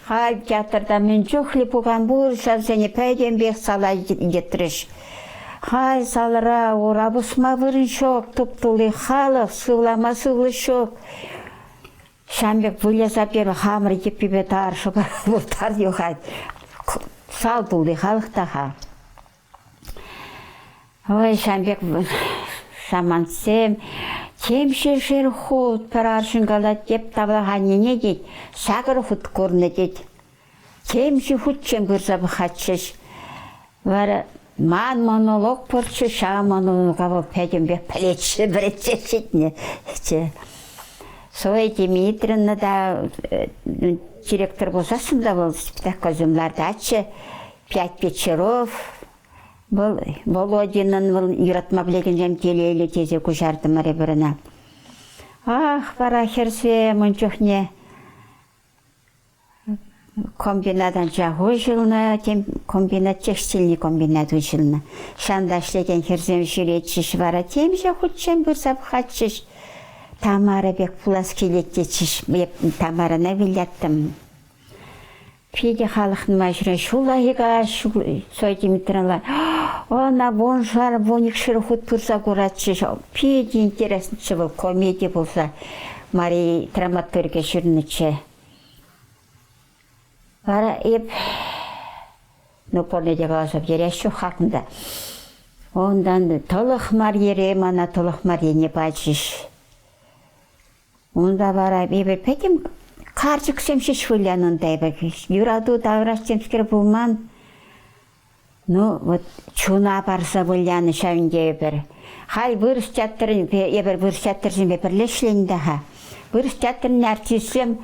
Халь театрта мӗн чухлӗ пукан пур, ҫавсене пӗтӗмпех сала йӑтрӗҫ. Халь залра ура пусма вырӑн ҫук, туп-тулли халӑх, сывлама сывлӑш ҫук. Ҫавӑн пек выляса пир хамӑр йӗппипе тар шӑпа тар юхать. Сал тулли халӑх та-ха. Ой, ҫавӑн пек самантсем. Темиҫешер хут пӗр арҫын калать, эп тавлаханнине тет, сакӑр хут курнӑ тет. Темиҫе хутчен пырса пӑхатчӗҫ. Вара ман монолог пурччӗ, ҫав монолога вӑл пӗтӗмпех пӗлетчӗ, вӗретсе ҫитнӗччӗ. Зоя Дмитриевна та директор пулсассӑн та вӑл спектакльсем лартатчӗ. Пять вечеров, вӑл Володинӑн вӑл юратма пӗлекенсем телейлӗ тесе куҫартӑмӑр эпир ӑна. Ах, вара хӗрсем ун чухне комбинат анчах уҫӑлнӑ, тем комбинат текстильный комбинат уҫӑлнӑ. Ҫавӑнта ӗҫлекен хӗрсем ҫӳретчӗҫ вара темиҫе хутчен пырса пӑхатчӗҫ. Тамара пек пулас килет тетчӗҫ. Эп Тамарӑна виляттӑм. Питӗ халӑх нумай ҫӳрет. Ҫуллахи каҫ Зоя Дмитриевна ӑна вуншар, вуникшер хут пырса куратчӗ. Питӗ интереснӑччӗ вӑл комеди пулса. Мария драматургӗ ҫырнӑччӗ. Вара эп ну, пурне те каласа пӗтерес ҫук хакӑнта. Унтан тӑлӑх Марьере мана тӑлӑх Марьене пачӗҫ. Унта вара эпӗ пӗтӗм карчӑксем ҫеҫ вылянӑ унта эпӗ. Юрату тавраш темскер пулман. Ну, вот чуна парса вылянӑ ҫав ӗнтӗ эпир. Халь вырӑс театрӗн, эпир вырӑс театрӗсемпе пӗрле ӗҫленӗ та-ха. Вырӑс театрӗн артистсем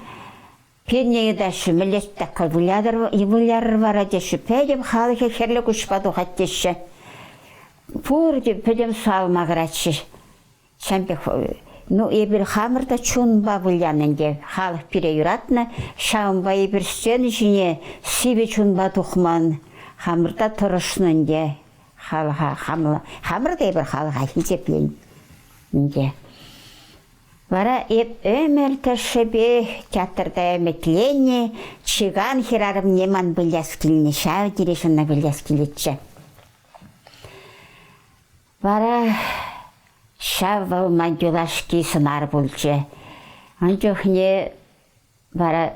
пирне ыйтаҫҫӗ, мӗнле спектакль вылятӑр, вылярӑр вара теҫҫӗ. Пӗтӗм халӑхӗ хӗрлӗ куҫпа тухать теҫҫӗ. Пурте пӗтӗм сал макӑратчӗҫ. Ҫавӑн пек, ну, эпир хамӑр та чунпа вылянӑ ӗнтӗ. Халӑх пире юратнӑ, ҫавӑнпа эпир сцена ҫине сивӗ чунпа тухман. Хамӑр та тӑрӑшнӑ ӗнтӗ халӑха, хамӑр та эпир халӑха хисеплен ӗнтӗ. Вара эп ӗмӗр тӑршшӗпех театрта ӗмӗтленнӗ чикан хӗрарӑмне ман выляс килнӗ, ҫав тери ҫынна выляс килетчӗ. Вара ҫав вӑл ман юлашки сӑнар пулчӗ. Ун чухне вара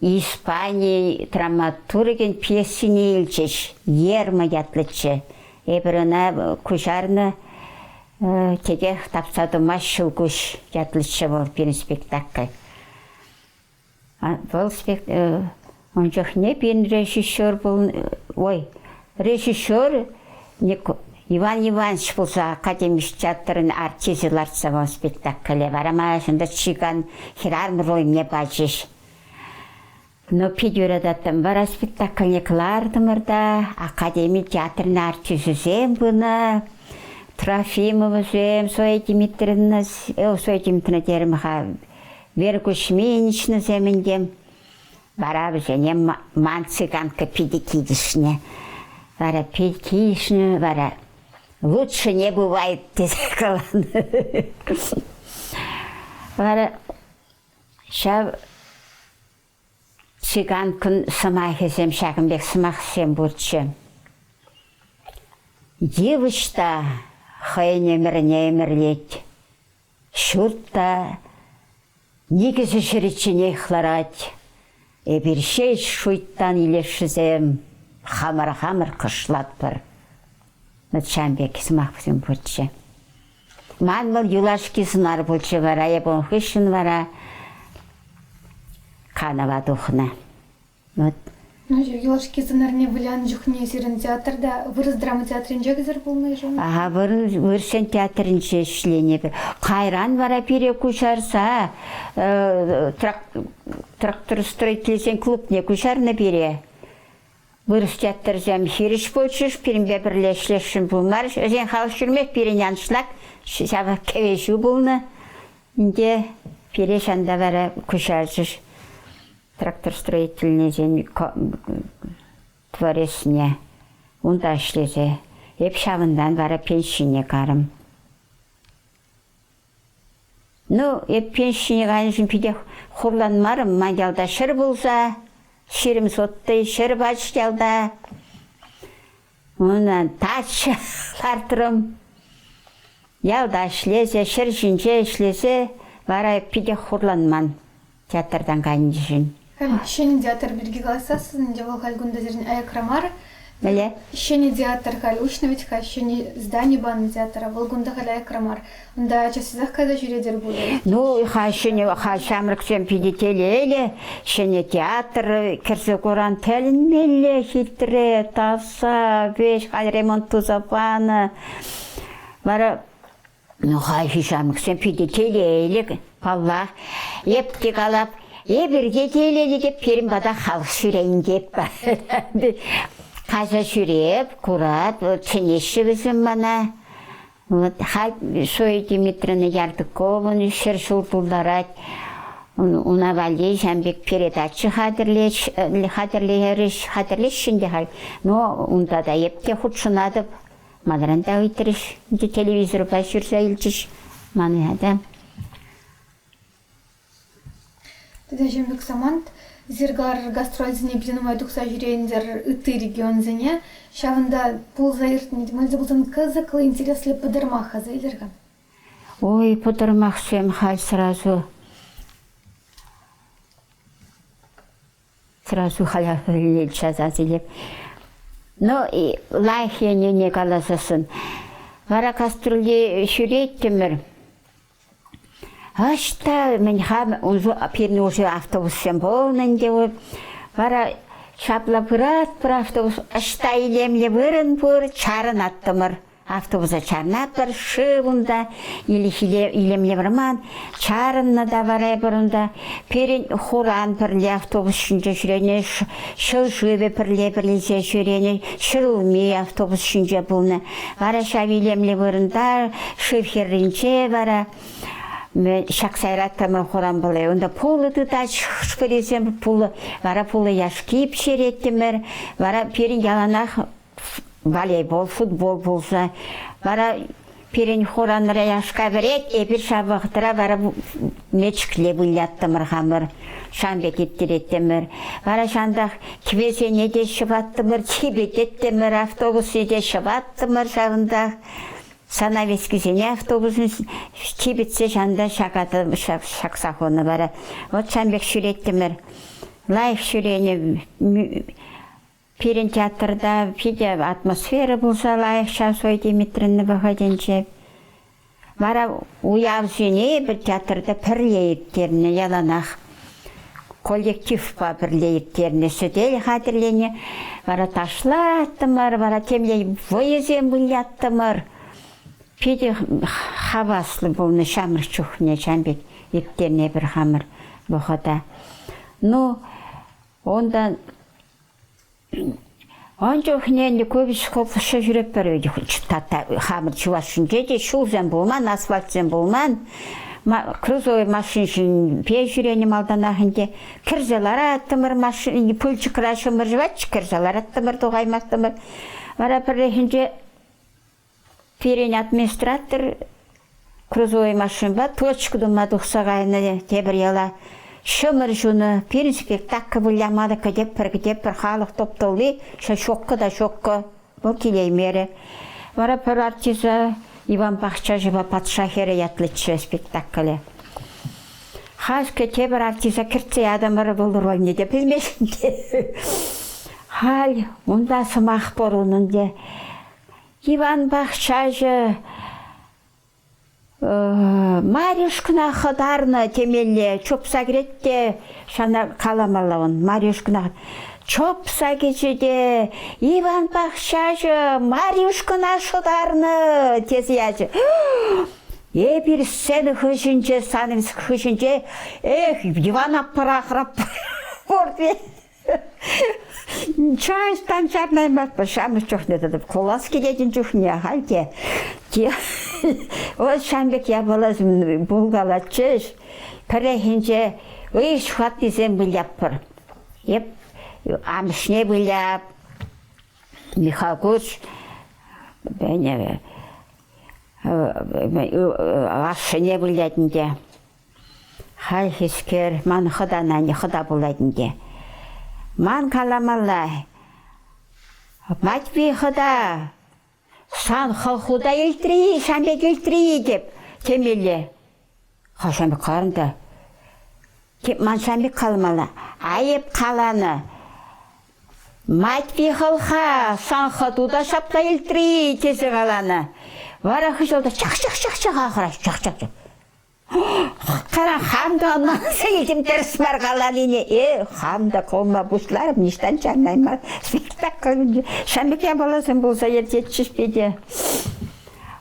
Испани драматургӗн пьесине илчӗҫ. «Ерма» ятлӑччӗ. Эпир ӑна куҫарнӑ текех тапса тӑма ҫӑлкуҫ ятлӑччӗ вӑл пирӗн спектакль. Вӑл Ун чухне пирӗн режиссер пулнӑ, ой, режиссер Иван Иванович пулса академи театрӗн артисчӗ лартса вӑл спектакле. Вара мана ҫунта чикан хӗрарӑм рольне пачӗҫ. Ну, пит юрататтӑм. Вара спектакльне кӑлартӑмӑр та академи театрӗн артисчӗсем пынӑ. Трофимовасем, Зоя Дмитриевна, Зоя Дмитриевна терӗм-ха, Вера Кузьминичнӑсем ӗнтӗ. Вара вӗсене ман цыганка питӗ килӗшнӗ. Вара пит килӗшнӗ, вара лучше не бывает тесе каланӑ. Вара ҫав цыганкӑн сӑмахӗсем ҫакӑн пек сӑмахсем пурччӗ. Йывӑҫ та хӑйӗн ӗмӗрне ӗмӗрлет, ҫурт та Никӗсӗ ҫӗричченех ларать. Эпир ҫеҫ шуйттан илесшӗсем хамӑр-хамӑр кӑшлатпӑр. Ҫавӑн пек сӑмахсем пурччӗ. Ман вӑл юлашки сӑнар пулчӗ вара, эп ун хыҫҫӑн вара канӑва тухнӑ. Вот. Ну, юлашки сӑнарне вылянӑ чухне сирӗн театрта вырӑс драма театрӗнче кӗсӗр пулнӑ-ши? Ага, вырӑссен театрӗнче ӗҫленӗ эпӗ. Кайран вара пире куҫарса тракторостроительсен клубне куҫарнӑ пире. Вырӑс театрсем хирӗҫ пулчӗҫ, пирӗнпе пӗрле ӗҫлесшӗн пулмарӗҫ. Вӗсен халӑх ҫӳрмест, пирӗн аншлаг, ҫав кӗвӗҫӳ пулнӑ. Ӗнтӗ пире ҫанта вара куҫарчӗҫ. Тракторстроительнӑйсен творецне унта ӗҫлесе. Эп ҫавӑнтан вара пенсине карӑм. Ну, эп пенсине кайнӑшӑн питех хурланмарӑм. Ман ялта ҫӗр пулса, 20 сотый ҫӗр пач ялта. Унӑн дача лартрӑм. Ялта ӗҫлесе, ҫӗр ҫинче ӗҫлесе вара эп питех хурланман. Театртан кайнишӗн. Ҫӗнӗ театр пирки калаҫсассӑн ӗнтӗ вӑл халь кунта сирӗн аякра мар. Мӗнле? Ҫӗнӗ театр халь уҫнӑ вӗт-ха, ҫӗнӗ здани панӑ театра. Вӑл кунта халь аякра мар. Унта час-часах кайса ҫӳретӗр пулӗ. Ну, халь ҫӗнӗ, халь ҫамрӑксем питӗ телейлӗ. Ҫӗнӗ театр кӗрсе куран тӗлӗнмелле хитре, таса, веҫ халь ремонт туса панӑ. Вара Ну, хальхи ҫамрӑксем питӗ телейлӗ, паллах. Эп те калап, эпир те телейлӗ те пирӗн пата халӑх ҫӳрен теп. Каҫа ҫӳреп, курап, чӗнеҫҫӗ вӗсем мана. Вот халь Зоя Дмитриевна Ярдыкован 100 ҫул тултарать. Уна валли ҫавӑн пек передача хатӗрлерӗҫ, хатӗрлеҫҫӗ ӗнтӗ халь. Но унта та эп те хутшӑнатӑп. Манран та ыйтрӗҫ, ӗнтӗ телевизорпа ҫырса илчӗҫ мана та. Тата ҫамрӑк самант Зергар гастрольсене питӗ нумай тухса ҫӳрентӗр ытти регионсене. Ҫавӑнта пулса иртнӗ мӗнле пулсан кӑсӑклӑ, интереслӗ пӑтӑрмах аса илер-ха. Ой, пӑтӑрмахсем халь сразу Сразу час илеп. Ну, лайӑх енне каласассӑн. Вара кастрюле ҫӳреттӗмӗр. Ӑҫта мӗн-ха пирӗн уже автобуссем пулнӑ ӗнтӗ. Вара ҫапла пыратпӑр автобус. Ӑҫта илемлӗ вырӑн пур, чарӑнаттӑмӑр. Автобуса чарӑнатпӑр, шыв унта, илемлӗ вӑрман. Чарӑннӑ та вара эпир унта. Пирӗн хуран пӗрле автобус ҫинче ҫӳренӗ, ҫӑл шывӗ пӗрле пӗрлесе ҫӳренӗ, ҫӗрулми автобус ҫинче пулнӑ. Вара ҫав илемлӗ вырӑнта, шыв хӗрринче вара ҫак сайраттӑмӑр хуран пулӗ. Унта пулӑ тытать хӑш-пӗрисем пулӑ, вара пулӑ яшки пӗҫереттӗмӗр. Вара пирӗн яланах волейбол, футбол пулса. Вара пирӗн хуранра яшка вӗрет, эпир ҫав вӑхӑтра вара мечӗкле выляттӑмӑр хамӑр. Ҫавӑн пек ирттереттӗмӗр. Вара ҫантах кӗвесене те ҫӑваттӑмӑр, типӗтеттӗмӗр, автобусне те ҫӑваттӑмӑр ҫавӑнтах. Занавескисене автобусӑн типӗтсе ҫанта ҫакса хунӑ вара. Вот ҫавӑн пек ҫӳреттӗмӗр. Лайӑх ҫӳренӗ. Пирӗн театрта питӗ атмосфера пулса лайӑх ҫав Зоя Дмитриевна вӑхӑтӗнче. Вара уявсене эпир театрта пӗрле ирттернӗ яланах. Коллективпа пӗрле ирттернӗ сӗтел хатӗрленӗ. Вара ташлаттӑмӑр, вара темле вӑйӑсем выляттӑмӑр. Питӗ хаваслӑ пулнӑ ҫамрӑк чухне ҫавӑн пек ирттернӗ эпир хамӑр вӑхӑта. Ну, унтан Ун чухне ӗнтӗ колхозра ҫӳретпӗр тата хамӑр Чӑвашсенче те ҫулсем пулман, асфальтсем пулман. Грузовой машин ҫинче ҫӳренӗ малтанах ӗнтӗ. Кӗрсе лараттӑмӑр машин, пылчӑкра ҫумӑр ҫӑватчӗ, кӗрсе лараттӑмӑр, тухаймастӑмӑр. Вара пӗррехинче Пирӗн администратор грузовой машинпа точка тума тухса кайнӑ тепӗр яла. Ҫӑмӑр ҫунӑ, пирӗн спектакль выляма та кӗтетпӗр, кӗтетпӗр, халӑх топ-тулли, ҫоккӑ та ҫоккӑ. Вӑл килеймерӗ. Вара пӗр артиста Иван Пахчаҫӑпа Патша хӗрӗ ятлӑччӗ спектакле. Халь тепӗр артиста кӗртсе ятӑмӑр, вӑл рольне те пӗлмест ӗнтӗ. Халь унта сӑмах пур унӑн те. Иван пахчаҫӑ Марюшкӑна хӑтарнӑ темелле чупса кӗрет те ҫавна каламалла ун Марюшкӑна чупса кӗчӗ те Иван пахчаҫӑ Марюшкӑна шӑтарнӑ тесе ячӗ. Эпир сцена хыҫӗнче, санавис хыҫӗнче эх, Ивана пӑрахрӑп пурте. Чаҫтан чарӑнаймастпӑр. Ҫамрӑк чухне тата кулас килет чухне ахаль те. Вот ҫавӑн пек япаласем пулкалатчӗҫ. Пӗррехинче ый ҫухатнисем выляппӑр. Эп амӑшне выляп, Михаил Куч ашшӗне вылять ӗнтӗ. Хайхискер ман хӑтана хӑта пулать ӗнтӗ. Ман каламалла, Матви хӑта, сан хӑлху та илтрӗ-и, сан пек илтрӗ-и теп, темелле. Хӑшан пек каларӑм та, теп, ман сан пек каламалла. Айӑп каланӑ. Матви хӑлха, сан хӑту та ҫапла илтрӗ-и тесе каланӑ. Вара хыҫалта чах-чах-чах-чах ахӑрать, чах-чах-чах. Кара хам та ӑнланса илтӗм тӗрӗс мар каланине. Э, хам та кулма пуҫларӑм, ниҫтан чарӑнайман. Спектакль ҫавӑн пек япаласем пулса иртетчӗҫ питӗ.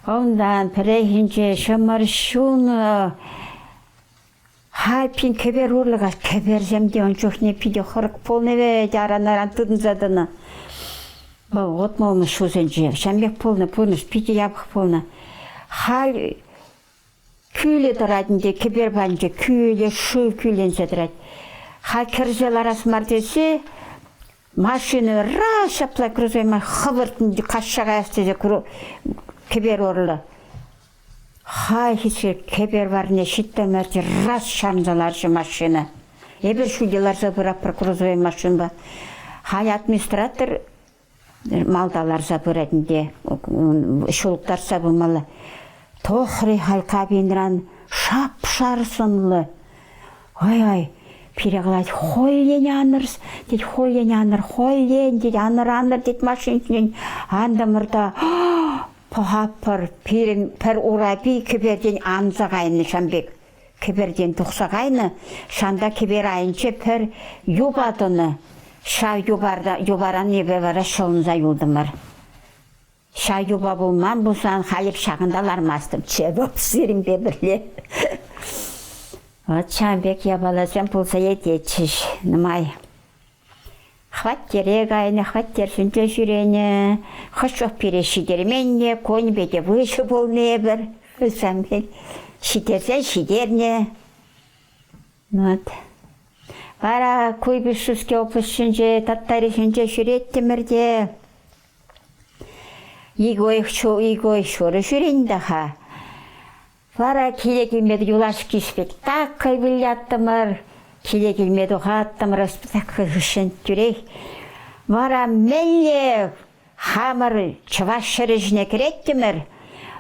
Унтан пӗррехинче ҫӑмӑр ҫунӑ. Халь пин кӗпер урлӑ каҫ кӗперсем те ун чухне питӗ хӑрӑк пулнӑ вӗт, аран-аран тытӑнса тӑнӑ. Вӑл утмӑлмӗш ҫулсенче ҫавӑн пек пулнӑ, пурнӑҫ питӗ япӑх пулнӑ. Халь Кӳлӗ тӑрать ӗнтӗ, кӗпер патӗнче кӳлӗ, шыв кӳлленсе тӑрать. Халь кӗрсе ларас мар тесе машина раз ҫапла грузовой хӑвӑрт каҫса каяс тесе кӗпер урлӑ. Хайхи кӗпер варне ҫиттӗмӗр те раз чарӑнса ларчӗ машина. Эпир ҫӳлте ларса пыратпӑр грузовой машинпа. Халь администратор малта ларса пырать ӗнтӗ, ҫул тартса пымалла. Тӑхрӗ халь кабинӑран шап-шар сӑнлӑ. Ай-ай, пире калать, хӑйӗн анӑр, тет, хӑйӗн анӑр, хӑйӗн, тет, анӑр, анӑр, тет машин ҫинчен антӑмӑр та пӑхатпӑр, пирӗн пӗр урапи кӗпертен анса кайнӑ ҫам пек. Кӗпертен тухса кайнӑ, ҫанта кӗпер айӗнче пӗр юпа тӑнӑ. Ҫав юпарта, юпаран эпӗ вара ҫӑлӑнса юлтӑмӑр. Ҫав юпа пулман пулсан халь эп ҫакӑнта лармастӑмччӗ вӑл сирӗнпе пӗрле. Вот ҫавӑн пек япаласем пулса иртетчӗҫ нумай. Хваттере кайнӑ, хваттерсенче ҫӳренӗ. Хӑш чух пире ҫитермен те, коньпе те выҫӑ пулнӑ эпир. Ҫавӑн пек ҫитерсен ҫитернӗ. Вот. Вара Куйбышевский облаҫӗнче, Татарисенче ҫӳреттӗмӗр те ик уйӑх ҫурӑ ҫӳрен та-ха. Вара киле килме юлашки спектакль выляттӑмӑр, киле килме тухаттӑмӑр спектакль хыҫҫӑн тӳрех. Вара мӗнле хамӑр чӑваш ҫӗрӗ ҫине кӗреттӗмӗр,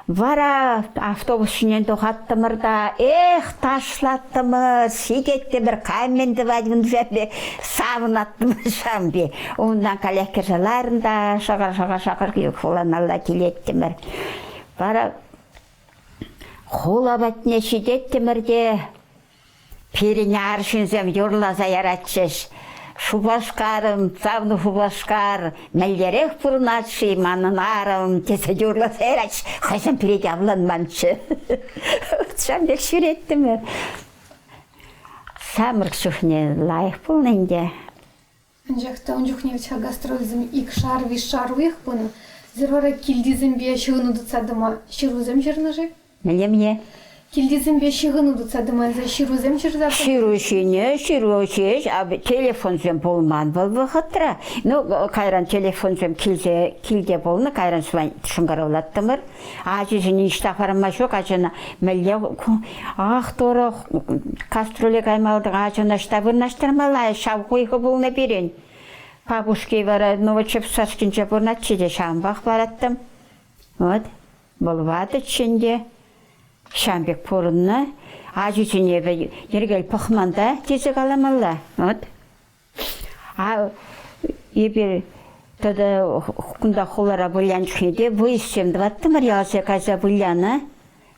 вара автобус ҫинчен тухаттӑмӑр та эх ташлаттӑмӑр, сикеттӗмӗр, кам мӗн тӑвать ун пек савӑнаттӑмӑр ҫавӑн пек. Унтан каллех кӗрсе ларӑн та шӑкӑр-шӑкӑр-шӑкӑр хуланалла килеттӗмӗр. Вара Хула патне ҫитеттӗмӗр те. Пирӗн арҫынсем юрласа яратчӗҫ. Шупашкарӑм, савнӑ Шупашкар, мӗнлерех пурӑнать-ши манӑн арӑм тесе юрласа яратчӗҫ. Хӑйсем пире те авланманччӗ. Ҫавӑн пек ҫӳреттӗмӗр. Ҫамрӑк чухне лайӑх пулнӑ ӗнтӗ. Анчах та ун чухне вӗт-ха гастрольсем икшар, виҫшар уйӑх пынӑ. Эсир вара килтисемпе ҫыхӑну тытса тӑма ҫырусем ҫырнӑ-ши? Мӗнле-мӗне? Килтисемпе ҫыхӑну тытса тӑма эсир ҫырусем ҫырса Ҫыру ҫине ҫыру ҫеҫ, а телефонсем пулман вӑл вӑхӑтра. Ну, кайран телефонсем килсе килте пулнӑ, кайран шӑнкӑравлаттӑмӑр. Ачисене ниҫта хӑрама ҫук, ачана мӗнле ах турӑ кастрюле каймалла ачана ӑҫта вырнаҫтармалла ҫав хуйхӑ пулнӑ пирӗн. Папушки вара Новочепсарскинче пурӑнатчӗ те ҫавӑнпах параттӑм. Вот. Вӑл ватӑччӗ ӗнтӗ. Ҫавӑн пек пурӑннӑ. Ачисене эпӗ йӗркел пӑхман та тесе каламалла. Вот. А эпир тата кунта хулара вылянӑ чухне те выездсем тӑваттӑмӑр ялсене кайса вылянӑ.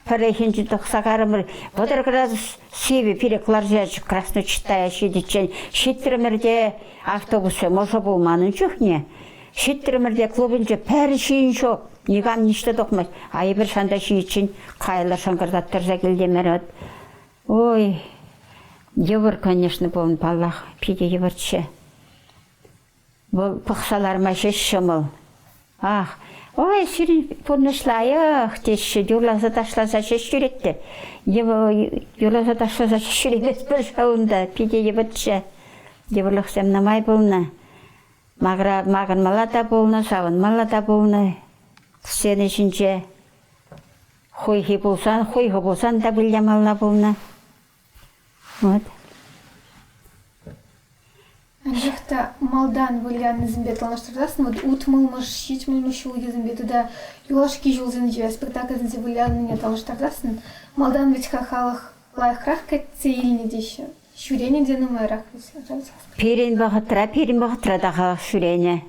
Пӗррехинче тухса карӑмӑр. 30 градус сивӗ пире кӑларса ячӗ Красночитая ҫитиччен. Ҫитрӗмӗр те автобуссем ӑшӑ пулман ун чухне. Ҫитрӗмӗр те клубӗнче пӗр ҫын ҫук. Никам ниҫта тухмасть. А эпир ҫанта ҫийиччен кайла шӑнкӑртаттарса килтӗмӗр. Вот. Ой, йывӑр, конечно, пулнӑ, паллах, питӗ йывӑрччӗ. Вӑл пӑхса ларма ҫеҫ ҫӑмӑл. Ах, ой, сирӗн пурнӑҫ лайӑх, теҫҫӗ, юрласа-ташласа ҫеҫ ҫӳрет те. Юрласа-ташласа ҫеҫ ҫӳреместпӗр ҫав унта, питӗ йывӑрччӗ. Йывӑрлӑхсем нумай пулнӑ. Макӑрмалла та пулнӑ, савӑнмалла та пулнӑ сцена ҫинче. Хуйхи пулсан, хуйхӑ пулсан та вылямалла пулнӑ. Вот. Анчах та малтан выляннисемпе танлаштарсассӑн вот утмӑлмӗш, ҫитмӗлмӗш ҫулхисемпе тата юлашки ҫулсенче спектакльсенче вылянине танлаштарсассӑн малтан вӗт-ха халӑх лайӑхрах кӗтсе илнӗ теҫҫӗ. Ҫӳренӗ те нумайрах вӗт. Пирӗн вӑхӑтра, пирӗн вӑхӑтра та халӑх ҫӳренӗ.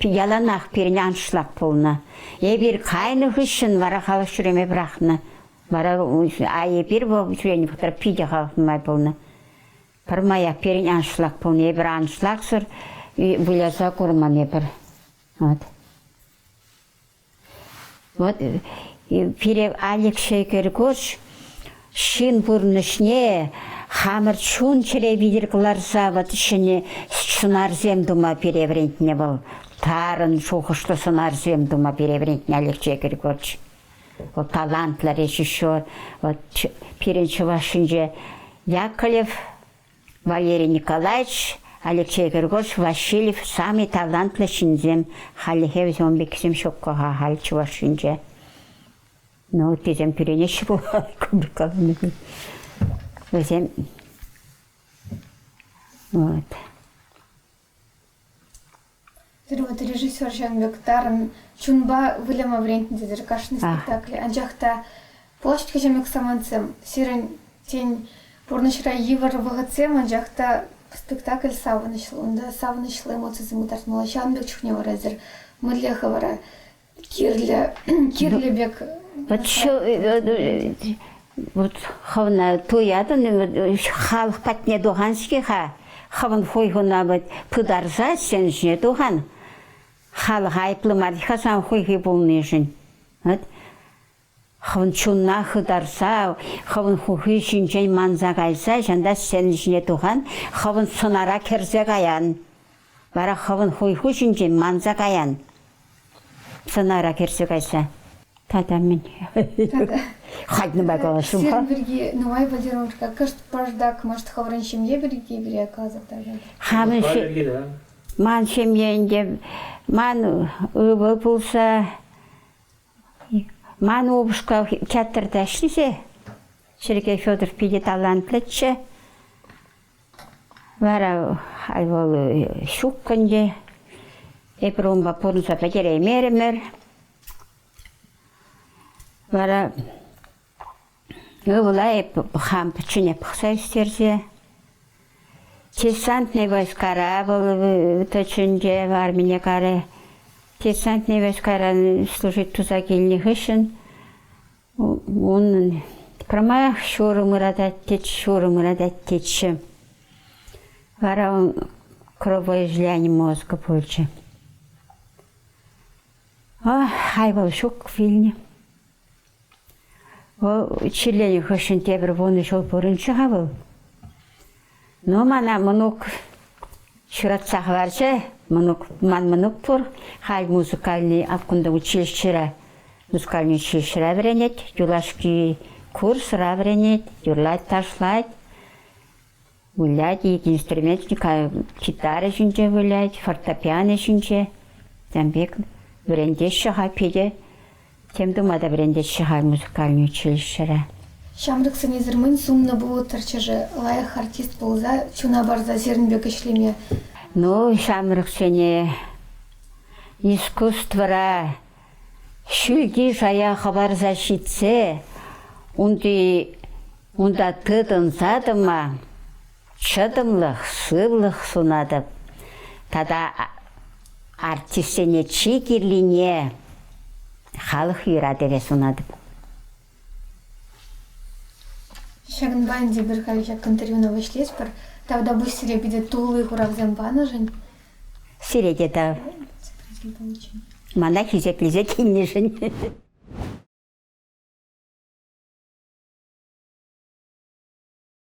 Яланах пирӗн аншлаг пулнӑ. Эпир кайнӑ хыҫҫӑн вара халӑх ҫӳреме пӑрахнӑ. Вара а эпир вӑл ҫӳренӗ вӑхӑтра питӗ халӑх нумай пулнӑ. Пӗрмаях пирӗн аншлаг пулнӑ. Эпир аншлагсӑр выляса курман эпир. Вот. Вот пире Алексей Киркош ҫын пурнӑҫне хамӑр чун-чӗре витӗр кӑларса вот ҫӗнӗ сӑнарсем тума пире вӗрентнӗ вӑл. Тарӑн шухӑшлӑ сӑнарсем тума пире вӗрентнӗ Алексей Григорьевич. Вӑл талантлӑ режиссер. Вот пирӗн Чӑваш Енре Яковлев Валерий Николаевич, Алексей Григорьевич Васильев самый талантлӑ ҫынсем. Хальлӗхе вӗсем ун пеккисем ҫук-ха халь Чӑваш Енре. Ну, ыттисем кӳренеҫҫӗ пулать, Вӗсем вот. Вот режиссер ҫавӑн пек тарӑн чунпа выляма вӗрентнӗ тетӗр кашни спектакле. Анчах та площадь кӗҫӗмӗк самантсем сирӗн, тен, пурнӑҫра йывӑр вӑхӑтсем, анчах та спектакль савӑнӑҫлӑ, унта савӑнӑҫлӑ эмоцисем кӑтартмалла. Ҫавӑн пек чухне вара эсир мӗнле хӑвӑра кирлӗ, кирлӗ пек Вот вот хӑвна туятӑн, халӑх патне тухан-ҫке-ха. Хӑвӑн хуйхуна вот пытарса сцена ҫине тухан. Халӑх айӑплӑ мар-ха сан хуйхи пулнишӗн. Вот хӑвӑн чунна хытарса, хӑвӑн хуйхи ҫинчен манса кайса ҫанта сцена ҫине тухан, хӑвӑн сӑнара кӗрсе каян. Вара хӑвӑн хуйху ҫинчен манса каян. Сӑнара кӗрсе кайса. Тата мӗн? Халь нумай калаҫрӑм-ха. Сирӗн пирки нумай пӗлтермӗш-ха. Кӑшт пӑртак, может, хӑвӑрӑн ҫемье пирки пире каласа кӑтартӑр. Хамӑн ман ҫемье ӗнтӗ ман ывӑл пулса ман упӑшка театрта ӗҫлесе Сергей Федоров питӗ талантлӑччӗ. Вара халь вӑл ҫук ӗнтӗ. Эпир унпа пурӑнса пӗтереймерӗмӗр. Вара ывӑла эп хам пӗчченех пӑхса ӳстерсе десантный войскара вӑл тӑчӗ ӗнтӗ, армине карӗ. Десантный войскаран служить туса килнӗ хыҫҫӑн унӑн Пӗрмаях ҫурӑм ыратать тет, ҫурӑм ыратать тетчӗ. Вара он кровоизлияние мозга пулчӗ. Хай вӑл ҫук вилнӗ. Вӑл чирленӗ хыҫҫӑн тепӗр 10 ҫул пурӑнчӗ-ха вӑл. Ну, мана мӑнук ҫуратса хӑварчӗ. Мӑнук, ман мӑнук пур. Халь музыкальный кунта училищӗре, музыкальный училищӗре вӗренет. Юлашки курсра вӗренет, юрлать, ташлать. Вылять, ик инструмент гитара ҫинче вылять, фортепиано ҫинче. Тем пек вӗрентеҫҫӗ-ха питӗ. Тем тума та вӗрентеҫҫӗ-ха музыкальный училищӗре. Ҫамрӑксене эсир мӗн суннӑ пулӑттӑрччӗ-ши лайӑх артист пулса чуна парса сирӗн пек ӗҫлеме? Ну, ҫамрӑксене искусствӑра ҫӳлти шая хӑпарса ҫитсе унти Унта тытӑнса тӑма чӑтӑмлӑх, сывлӑх сунатӑп. Тата артистсене чи кирлине халӑх юратӑвӗ сунатӑп. Ҫакӑнпа ӗнтӗ эпир халь ҫак интервьюна вӗҫлетпӗр. Тавтапуҫ сире питӗ тулли хуравсем панӑшӑн. Сире те тав. Мана хисеплесе килнӗшӗн.